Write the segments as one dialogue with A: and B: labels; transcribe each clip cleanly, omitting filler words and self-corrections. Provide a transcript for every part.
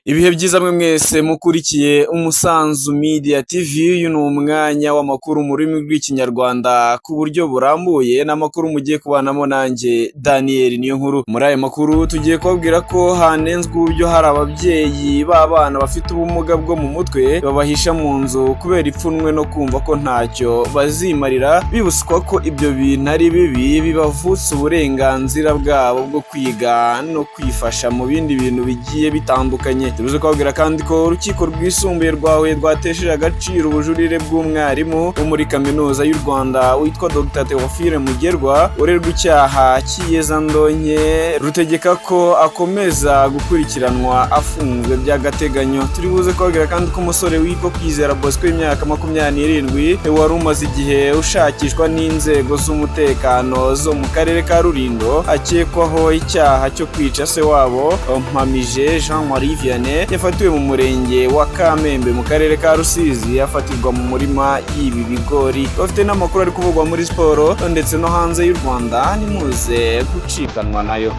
A: Ibihe byiza mwe mwese mukurikiye Umusanzu Media TV, uyu ni umwanya w'amakuru mu rurimi rw'Ikinyarwanda ku buryo burambuye, n'amakuru mugiye kubanamo nanjye Daniel Niyonkuru. Muri aya makuru tugiye kubabwira ko hanenzwe uburyo hari ababyeyi b'abana bafite ubumuga bwo mu mutwe babahisha mu nzu kubera ipfunwe no kumva ko ntacyo bazimarira, bibutswa ko ibyo bintu ari bibi bibavutsa uburenganzira bwabo bwo kwiga no kwifasha mu bindi bintu bigiye bitandukanye. Tubuze kubabwira kandi ko urukiko rwisumbuye rwa Huye rwatesheje agaciro ubujurire bw'umwarimu wo muri kaminuza y'u Rwanda witwa Dr Theophile Mugerwa urerwa icyaha cy'iyezandonke, rutegeka ko akomeza gukurikiranwa afunzwe by'agateganyo. Turi buze kubabwira kandi ko umusore witwa Kwizera Bosco w'imyaka 27 wari umaze igihe ushakishwa n'inzego z'umutekano zo mu karere ka Rulindo akekwaho icyaha cyo kwica se wabo Mpamije Jean Marie Vianney, yafatiwe mu murenge wa Kamembe mu karere ka Rusizi, afatirwa mu murima y'ibi bigori. Bafite n'amakuru ari kuvugwa muri siporo ndetse no hanze y'u Rwanda, nimuze gucikanwa nayo.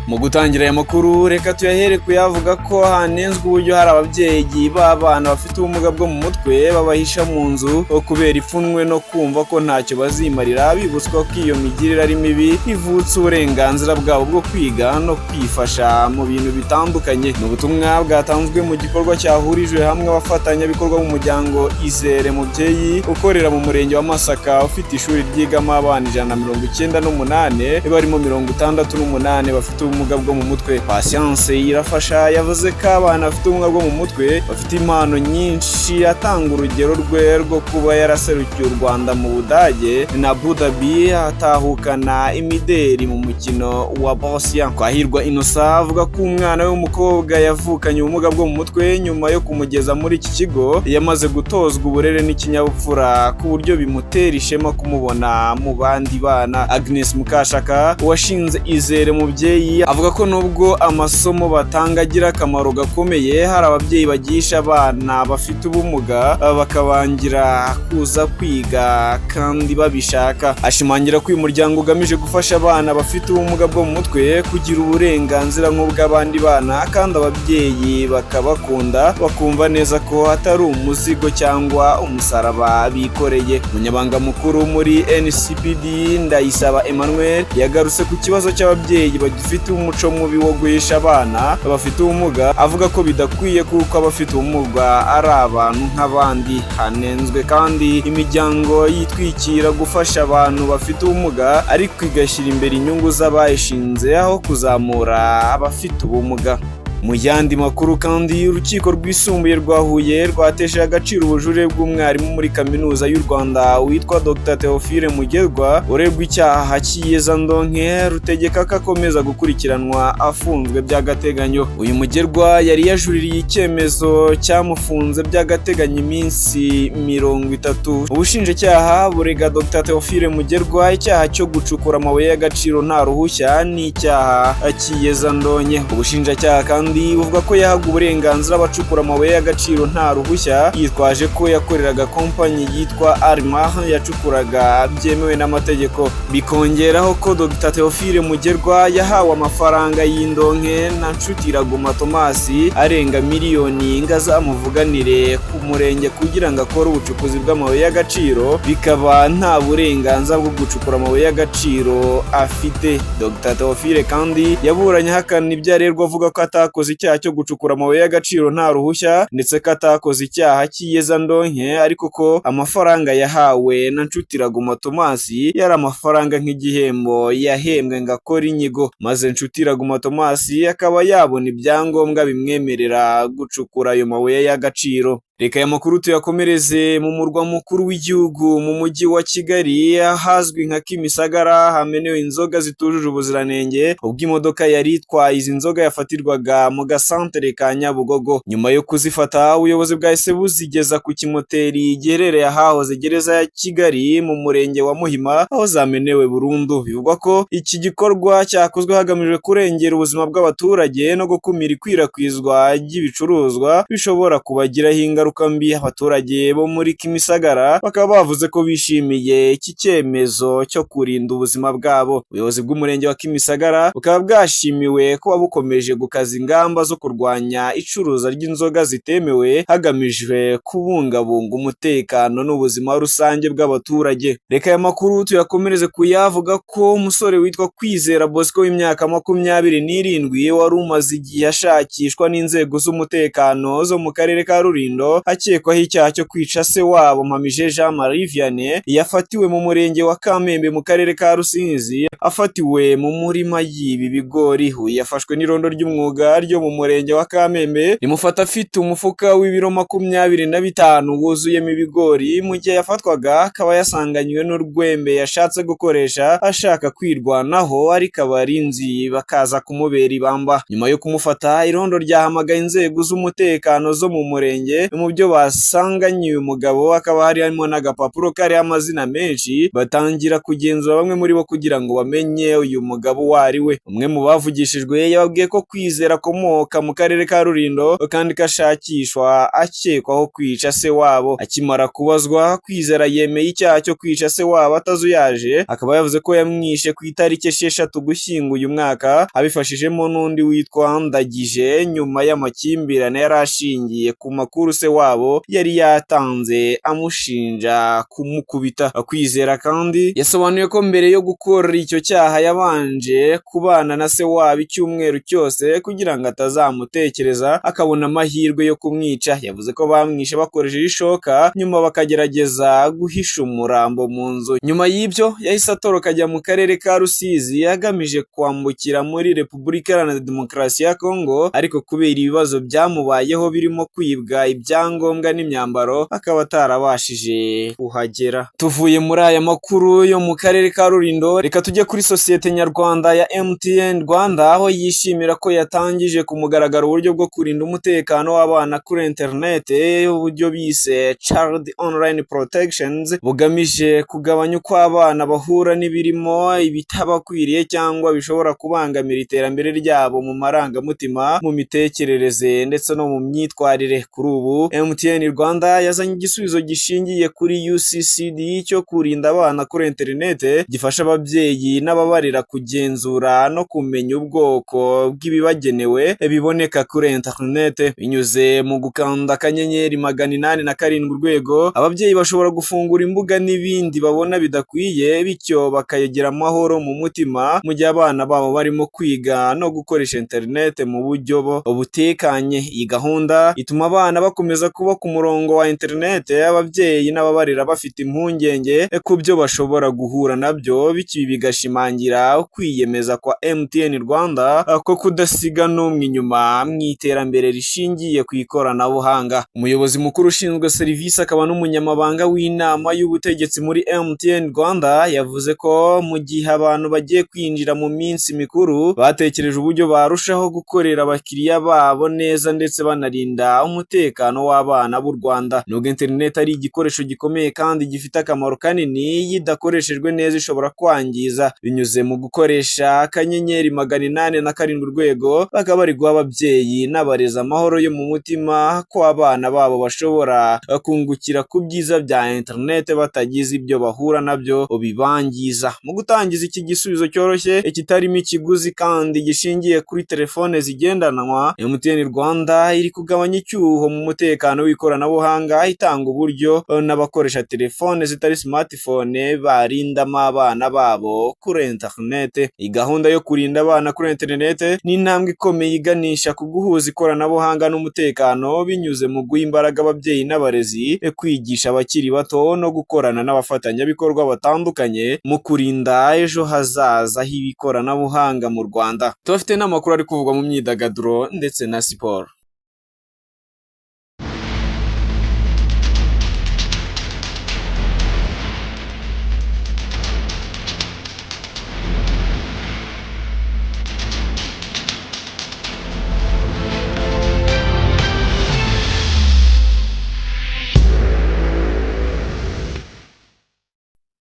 A: Mu gutangira aya makuru reka tuyahere kuyavuga ko hanenzwe uburyo hari ababyeyi b'abana bafite ubumuga bwo mu mutwe babahisha mu nzu kubera ipfunwe no kumva ko ntacyo bazimarira, bibutswa ko iyo migirire ari mibi ivutsa uburenganzira bwabo bwo kwiga no kwifasha mu bintu bitandukanye. Ni ubutumwa bwatanzwe mu gikorwa cyahurijwe hamwe abafatanyabikorwa b'umuryango Izere Mubyeyi ukorera mu murenge wa Masaka, ufite ishuri ryigamo abana 198 barimo 68 bafite ubumuga bwo mu mutwe. Patience Irafasha yavuze ko abana bafite ubumuga bwo mu mutwe bafite impano nyinshi, atanga urugero rwe rwo kuba yaraserukiye u Rwanda mu Budage na Abu Dhabi atahukana imideri mu mukino wa Borussia. Twahirwa Innocent avuga ko umwana we w'umukobwa yavukanye ubumuga bwo mu mutwe, nyuma yo kumugeza muri iki kigo yamaze gutozwa uburere n'ikinyabupfura ku buryo bimutera ishema kumubona mu bandi bana. Agnes Mukashaka washinze Izere Mubyeyi avuga ko nubwo amasomo batanga agira akamaro gakomeye, hari ababyeyi bagisha abana bafite ubumuga bakabangira kuza kwiga kandi babishaka. Ashimangira ko uyu muryango ugamije gufasha abana bafite ubumuga bwo mu mutwe kugira uburenganzira nk'ubw'abandi bana, kandi ababyeyi bakabakunda bakumva neza ko atari umuzigo cyangwa umusaraba bikoreye. Umunyabanga mukuru muri NCPD Ndayisaba Emmanuel yagarutse ku kibazo cy'ababyeyi bagifite umuco mubi wo guhisha abana bafite ubumuga, avuga ko bidakwiye kuko abafite ubumuga ari abantu nk'abandi. Hanenzwe kandi imiryango yitwikira gufasha abantu bafite ubumuga ariko igashyira imbere inyungu z'abayishinze aho kuzamura abafite ubumuga. Mu yandi makuru kandi, urukiko rwisumbuye rwa Huye rwatesheje agaciro ubujurire bw'umwarimu muri kaminuza y'u Rwanda witwa Dr Theophile Mugerwa uregwa icyaha cy'iyezandonke, rutegeka ko akomeza gukurikiranwa afunzwe by'agateganyo. Uyu Mugerwa yari yajuririye icyemezo cyamufunze by'agateganyo iminsi 30. Ubushinjacyaha burega Dr Theophile Mugerwa icyaha cyo gucukura amabuye y'agaciro nta ruhushya n'icyaha cy'iyezandonke. Ubushinjacyaha kandi buvuga ko yahaga uburenganzira abacukura amabuye y'agaciro nta ruhushya, yitwaje ko yakoreraga kompanyi yitwa Armah yacukuraga byemewe n'amategeko. Bikongeraho ko Dr Theophile Mugerwa yahawe amafaranga y'indonke na Nshutiraguma Thomas arenga miliyoni ngo azamuvuganire ku murenge kugira ngo akore ubucukuzi bw'amabuye y'agaciro, bikaba nta burenganzira bwo gucukura amabuye y'agaciro afite. Dr Theophile kandi yaburanye ahakana ibyo arerwa, avuga ko atakoze icyaha cyo gucukura amabuye y'agaciro nta ruhushya, ndetse ko atakoze icyaha cy'iyezandonke, ariko ko amafaranga yahawe na Nshutiraguma Thomas yari amafaranga nk'igihembo yahembwe ngo akore inyigo, maze Nshutiraguma Thomas akaba yabona ibyangombwa bimwemerera gucukura ayo mabuye y'agaciro. Reka aya makuru tuyakomereze mu murwa mukuru w'igihugu, mu mujyi wa Kigali, ahazwi nka Kimisagara, hamenewe inzoga zitujuje ubuziranenge ubwo imodoka yari itwaye izi nzoga yafatirwaga mu gasantere ka Nyabugogo. Nyuma yo kuzifata, ubuyobozi bwahise buzigeza ku kimoteri giherereye ahahoze gereza ya Kigali mu murenge wa Muhima, aho zamenewe burundu. Bivugwa ko iki gikorwa cyakozwe hagamijwe kurengera ubuzima bw'abaturage no gukumira ikwirakwizwa ry'ibicuruzwa bishobora kubagiraho ingaruka mbi. Abaturage bo muri Kimisagara bakaba bavuze ko bishimiye iki cyemezo cyo kurinda ubuzima bwabo. Ubuyobozi bw'umurenge wa Kimisagara bukaba bwashimiwe kuba bukomeje gukaza ingamba zo kurwanya icuruza ry'inzoga zitemewe, hagamijwe kubungabunga umutekano n'ubuzima rusange bw'abaturage. Reka aya makuru tuyakomereze kuyavuga ko umusore witwa Kwizera Bosco w'imyaka 27 wari umaze igihe ashakishwa n'inzego z'umutekano zo mu karere ka Rulindo akekwaho icyaha cyo kwica se wabo Mpamije Jean Marie Vianney, yafatiwe mu murenge wa Kamembe mu karere ka Rusizi, afatiwe mu murima y'ibi bigori. Uyu yafashwe n'irondo ry'umwuga ryo mu murenge wa Kamembe rimufata afite umufuka w'ibiro 25 wuzuyemo ibigori. Mu gihe yafatwaga akaba yasanganywe n'urwembe yashatse gukoresha ashaka kwirwanaho, ariko abarinzi bakaza kumubera ibamba. Nyuma yo kumufata, irondo ryahamagaye inzego z'umutekano zo mu murenge. Mu byo basanganye uyu mugabo hakaba harimo n'agapapuro kariho amazina menshi, batangira kugenzura bamwe muri bo kugira ngo bamenye uyu mugabo uwo ari we. Umwe mu bavugishijwe yababwiye ko Kwizera akomoka mu karere ka Rulindo kandi ko ashakishwa akekwaho kwica se wabo. Akimara kubazwa, Kwizera yemeye icyaha cyo kwica se wabo atazuyaje, akaba yavuze ko yamwishe ku itariki 6 Ugushyingo uyu mwaka, abifashijemo n'undi witwa Ndagije, nyuma y'amakimbirane yari ashingiye ku makuru se wabo yari yatanze amushinja kumukubita. Kwizera kandi yasobanuye ko mbere yo gukora icyo cyaha yabanje kubana na se wabo icyumweru cyose kugira ngo atazamutekereza akabona amahirwe yo kumwica. Yavuze ko bamwishe bakoresheje ishoka, nyuma bakagerageza guhisha umurambo mu nzu. Nyuma y'ibyo yahise atoroka ajya mu karere ka Rusizi agamije kwambukira muri Repubulika Iharanira Demokarasi ya Kongo, ariko kubera ibibazo byamubayeho birimo kwibwa ibyangombwa n'imyambaro akaba atarabashije kuhagera. Tuvuye muri aya makuru yo mu karere ka Rulindo, reka tujye kuri sosiyete nyarwanda ya MTN Rwanda, aho yishimira ko yatangije ku mugaragaro uburyo bwo kurinda umutekano w'abana kuri interinete, uburyo bise Child Online Protections, bugamije kugabanya uko abana bahura n'ibirimo ibitabakwiriye cyangwa bishobora kubangamira iterambere ryabo mu marangamutima, mu mitekerereze ndetse no mu myitwarire. Kuri ubu MTN Rwanda yazanye igisubizo gishingiye kuri UCCD cyo kurinda abana kuri interinete, gifasha ababyeyi n'ababarera kugenzura no kumenya ubwoko bw'ibibagenewe biboneka kuri interinete. Binyuze mu gukanda *807 urwego, ababyeyi bashobora gufungura imbuga n'ibindi babona bidakwiye, bityo bakagira amahoro mu mutima mu gihe abana babo barimo kwiga no gukoresha interinete mu buryo butekanye. Iyi gahunda ituma abana bakomeza kuba ku murongo wa interinete, ababyeyi n'ababarera bafite impungenge ku byo bashobora guhura nabyo, bityo ibi bigashimangira kwiyemeza kwa MTN Rwanda ko kudasiga n'umwe inyuma mu iterambere rishingiye ku ikoranabuhanga. Umuyobozi mukuru ushinzwe serivisi akaba n'umunyamabanga w'inama y'ubutegetsi muri MTN Rwanda yavuze ko mu gihe abantu bagiye kwinjira mu minsi mikuru, batekereje uburyo barushaho gukorera abakiriya babo neza ndetse banarinda umutekano w'abana b'u Rwanda. Nubwo interineti ari igikoresho gikomeye kandi gifite akamaro kanini, iyo idakoreshejwe neza ishobora kwangiza. Binyuze mu gukoresha *807 urwego, bakaba bari guha ababyeyi n'abarezi amahoro yo mu mutima ko abana babo bashobora kungukira ku byiza bya interineti batagize ibyo bahura nabyo bibangiza. Mu gutangiza iki gisubizo cyoroshye kitarimo ikiguzi kandi gishingiye kuri telefone zigendanwa, MTN Rwanda iri kugabanya icyuho mu mutekano w'ikoranabuhanga, itanga uburyo n'abakoresha telefone zitari smartphone barindamo abana babo kuri interinete. Iyi gahunda yo kurinda abana kuri interinete ni intambwe ikomeye iganisha ku guhuza ikoranabuhanga n'umutekano, binyuze mu guha imbaraga ababyeyi n'abarezi, kwigisha abakiri bato no gukorana n'abafatanyabikorwa batandukanye mu kurinda ejo hazaza h'ikoranabuhanga mu Rwanda. Tubafite n'amakuru ari kuvugwa mu myidagaduro ndetse na siporo.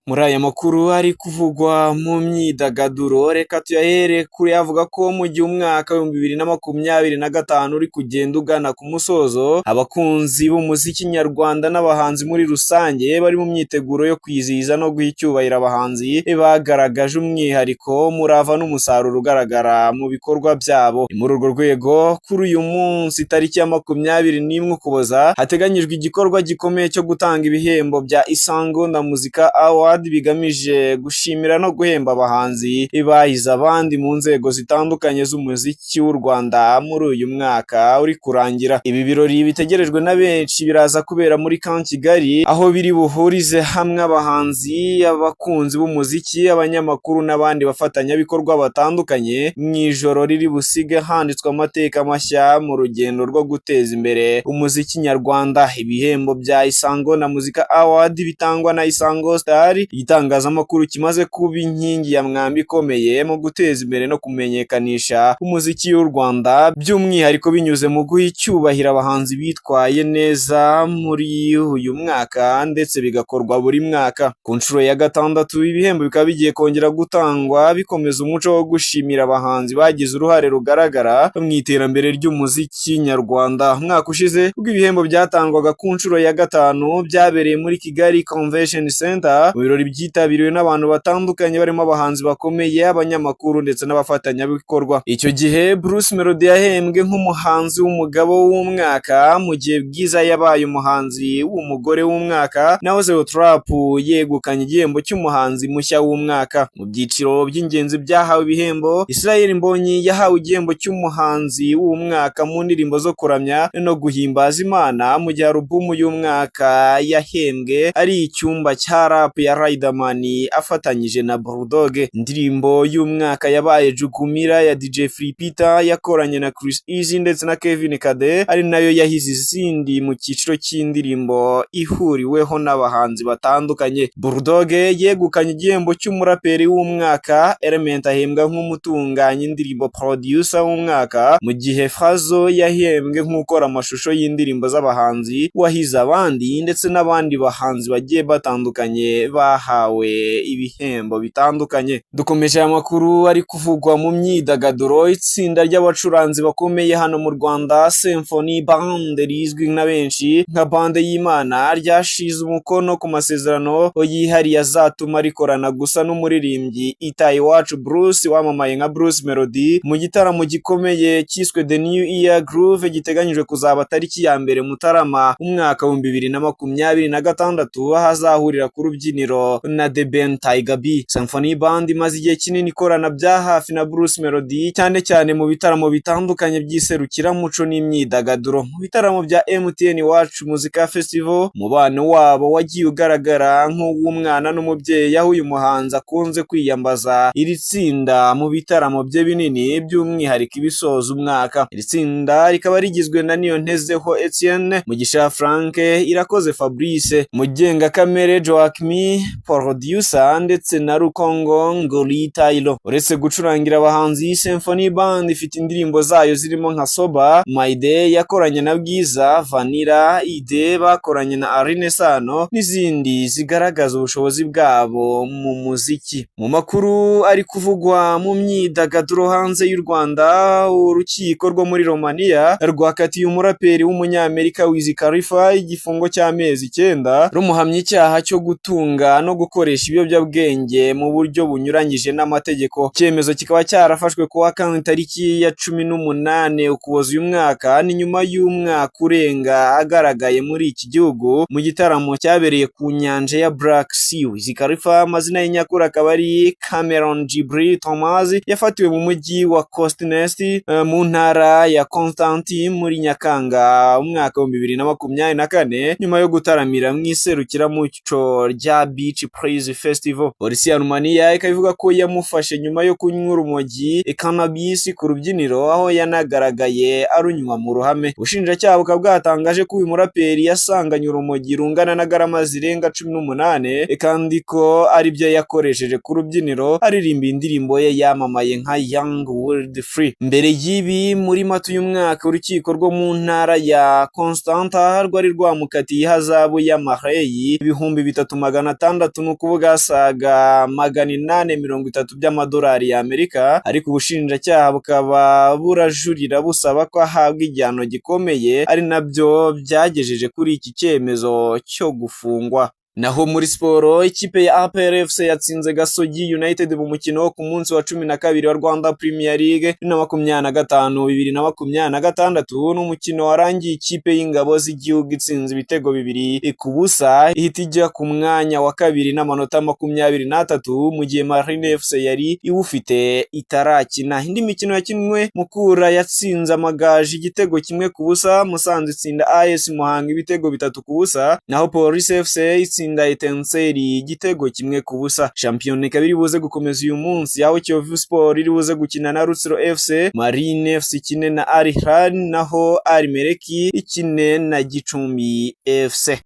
A: Muri aya makuru ari kuvugwa mu myidagaduro, reka tuyahere kuri avuga ko mu gihe umwaka w'2025 uri kugenda ugana ku musozo, abakunzi b'umuziki nyarwanda n'abahanzi muri rusange bari mu myiteguro yo kwizihiza no guha icyubahiro abahanzi bagaragaje umwihariko, umurava n'umusaruro ugaragara mu bikorwa byabo. Ni muri urwo rwego kuri uyu munsi tariki ya 21 Ukuboza hateganyijwe igikorwa gikomeye cyo gutanga ibihembo bya Isango na Muzika Award, bigamije gushimira no guhemba abahanzi bahize abandi mu nzego zitandukanye z'umuziki w'u Rwanda muri uyu mwaka uri kurangira. Ibi birori bitegerejwe na benshi biraza kubera muri Camp Kigali, aho biri buhurize hamwe abahanzi, abakunzi b'umuziki, abanyamakuru n'abandi bafatanyabikorwa batandukanye mu ijoro riri busige handitswe amateka mashya mu rugendo rwo guteza imbere umuziki nyarwanda. Ibihembo bya Isango na Muzika Award bitangwa na Isango Star, igitangazamakuru kimaze kuba inkingi ya mwamba ikomeye mu guteza imbere no kumenyekanisha umuziki w'u Rwanda, by'umwihariko binyuze mu guha icyubahiro abahanzi bitwaye neza muri uyu mwaka, ndetse bigakorwa buri mwaka. Ku nshuro ya gatandatu ibihembo bikaba bigiye kongera gutangwa, bikomeza umuco wo gushimira abahanzi bagize uruhare rugaragara mu iterambere ry'umuziki nyarwanda. Umwaka ushize ubwo ibihembo byatangwaga ku nshuro ya gatanu byabereye muri Kigali Convention Center, mu birori byitabiriwe n'abantu batandukanye barimo abahanzi bakomeye, abanyamakuru ndetse n'abafatanyabikorwa. Icyo gihe Bruce Melody yahembwe nk'umuhanzi w'umugabo w'umwaka, mu gihe Bwiza yabaye umuhanzi w'umugore w'umwaka, naho Zeo Trap yegukanye igihembo cy'umuhanzi mushya w'umwaka. Mu byiciro by'ingenzi byahawe ibihembo, Israel Mbonyi yahawe igihembo cy'umuhanzi w'umwaka mu ndirimbo zo kuramya no guhimbaza Imana, mu gihe alubumu y'umwaka yahembwe ari Icyumba cya Rap ya Riderman afatanyije na Bulldog. Indirimbo y'umwaka yabaye Jugumira ya DJ Phil Peter yakoranye na Chris Easy ndetse na Kevin Kade, ari nayo yahize izindi mu cyiciro cy'indirimbo ihuriweho n'abahanzi batandukanye. Bulldog yegukanye igihembo cy'umuraperi w'umwaka, Element ahembwa nk'umutunganya indirimbo producer w'umwaka, mu gihe Fazzo yahembwe nk'ukora amashusho y'indirimbo z'abahanzi wahize abandi, ndetse n'abandi bahanzi bagiye batandukanye bahawe ibihembo bitandukanye. Dukomeje aya makuru ari kuvugwa mu myidagaduro, itsinda ry'abacuranzi bakomeye hano mu Rwanda Symphony Band rizwi na benshi nka Bande y'Imana ryashize umukono ku masezerano yihariye azatuma rikorana gusa n'umuririmbyi Itahiwacu Bruce wamamaye nka Bruce Melody mu gitaramo gikomeye cyiswe The New Year Groove, giteganyijwe kuzaba tariki ya 1 Mutarama umwaka w'2026, aho azahurira ku rubyiniro na The Ben Tiger B. Symphony Band imaze igihe kinini ikorana bya hafi na Bruce Melody, cyane cyane mu bitaramo bitandukanye by'iserukiramuco n'imyidagaduro. Mu bitaramo bya MTN Iwacu Muzika Festival, umubano wabo wagiye ugaragara nk'uw'umwana n'umubyeyi, aho uyu muhanzi akunze kwiyambaza iri tsinda mu bitaramo bye binini, by'umwihariko ibisoza umwaka. Iri tsinda rikaba rigizwe na Niyontezeho Etienne, Mugisha Frank, Irakoze Fabrice, Mugengakamere Joachim producer ndetse na Rukongo Ngoli Taylor. Uretse gucurangira abahanzi, Symphony Band ifite indirimbo zayo zirimo nka Soba, My Day yakoranye na Bwiza, Vanilla, Ide bakoranye na Aline Sano n'izindi zigaragaza ubushobozi bwabo mu muziki. Mu makuru ari kuvugwa mu myidagaduro hanze y'u Rwanda, urukiko rwo muri Romania rwakatiye umuraperi w'umunyamerika Wiz Khalifa igifungo cy'amezi 9, rumuhamya icyaha cyo gutunga no gukoresha ibiyobyabwenge mu buryo bunyuranyije n'amategeko. Icyemezo kikaba cyarafashwe kuwa kane tariki ya 18 Ukuboza uyu mwaka, ni nyuma y'umwaka urenga agaragaye muri iki gihugu mu gitaramo cyabereye ku nyanja ya Black Sea. Wiz Khalifa, amazina ye nyakuri akaba ari Cameron Jibril Thomas, yafatiwe mu mujyi wa Costinesti mu ntara ya Constantine muri Nyakanga umwaka wa 2024, nyuma yo gutaramira mu iserukiramuco rya Beach Praise Festival. Polisi ya Romania ikaba ivuga ko yamufashe nyuma yo kunywa urumogi cannabis ku rubyiniro, aho yanagaragaye arunywa mu ruhame. Ubushinjacyaha bukaba bwatangaje ko uyu muraperi yasanganye urumogi rungana na garama zirenga 18, kandi ko aribyo yakoresheje ku rubyiniro aririmba indirimbo ye yamamaye nka Young World Free. Mbere y'ibi, muri Mata uyu mwaka, urukiko rwo mu ntara ya Constanta rwari rwamukatiye ihazabu y'amareyi 3650 6 ni ukuvuga asaga 830 by'amadolari y'Amerika, ariko ubushinjacyaha bukaba burajurira busaba ko ahabwa igihano gikomeye, ari nabyo byagejeje kuri iki cyemezo cyo gufungwa. Naho muri siporo, ikipe ya APR FC yatsinze Gasogi United mu mukino wo ku munsi wa 12 wa Rwanda Premier League 2025 2026. N'umukino warangiye ikipe y'ingabo z'igihugu itsinze ibitego 2-0, ihita ijya ku mwanya wa kabiri n'amanota 23, mu gihe Marine FC yari iwufite itarakina. Indi mikino yakinwe: Mukura yatsinze Amagaju igitego 1-0, Musanze itsinda AS Muhanga ibitego 3-0, naho Police FC itsinda Etincelle igitego 1-0. Shampiyona ikaba iri buze gukomeza uyu munsi, aho Kiyovu Sport iri buze gukina na Rutsiro FC, Marine FC ikine na Al Hilal, naho Al Merrikh ikine na Gicumbi FC.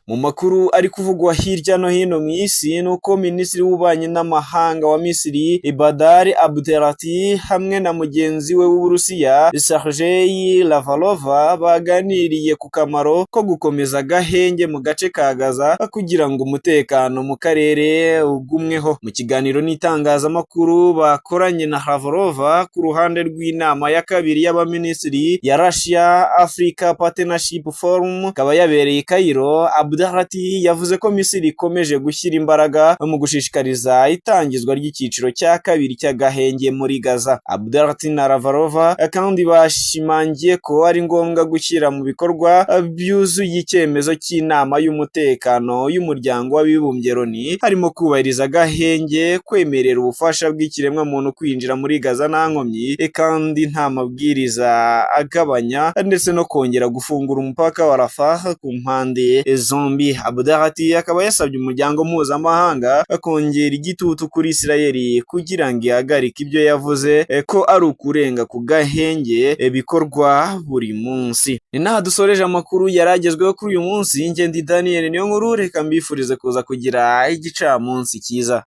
A: Mu makuru ari kuvugwa hirya no hino mu isi, ni uko Minisitiri w'Ububanyi n'Amahanga wa Misiri Badr Abdelatty hamwe na mugenzi we w'Uburusiya Sergei Lavrov baganiriye ku kamaro ko gukomeza agahenge mu gace ka Gaza kugira ngo umutekano mu karere ugumweho. Mu kiganiro n'itangazamakuru bakoranye na Lavrov ku ruhande rw'inama ya kabiri y'abaminisitiri ya Russia Africa Partnership Forum ikaba yabereye i Cairo, Abdelatty yavuze ko Misiri ikomeje gushyira imbaraga mu gushishikariza itangizwa ry'icyiciro cya kabiri cy'agahenge muri Gaza. Abdelatty na Lavrov kandi bashimangiye ko ari ngombwa gushyira mu bikorwa byuzuye icyemezo cy'inama y'umutekano y'umuryango w'abibumbye Loni, harimo kubahiriza agahenge, kwemerera ubufasha bw'ikiremwamuntu kwinjira muri Gaza nta nkomyi kandi nta mabwiriza agabanya, ndetse no kongera gufungura umupaka wa Rafah ku mpande zombi. Abdelatty akaba yasabye umuryango mpuzamahanga kongera igitutu kuri Isirayeli kugira ngo ihagarike ibyo yavuze ko ari ukurenga ku gahenge bikorwa buri munsi. Ni naha dusoreje amakuru yari agezweho kuri uyu munsi. Njye ndi Daniel Niyonkuru, reka mbifurize kuza kugira igicamunsi cyiza.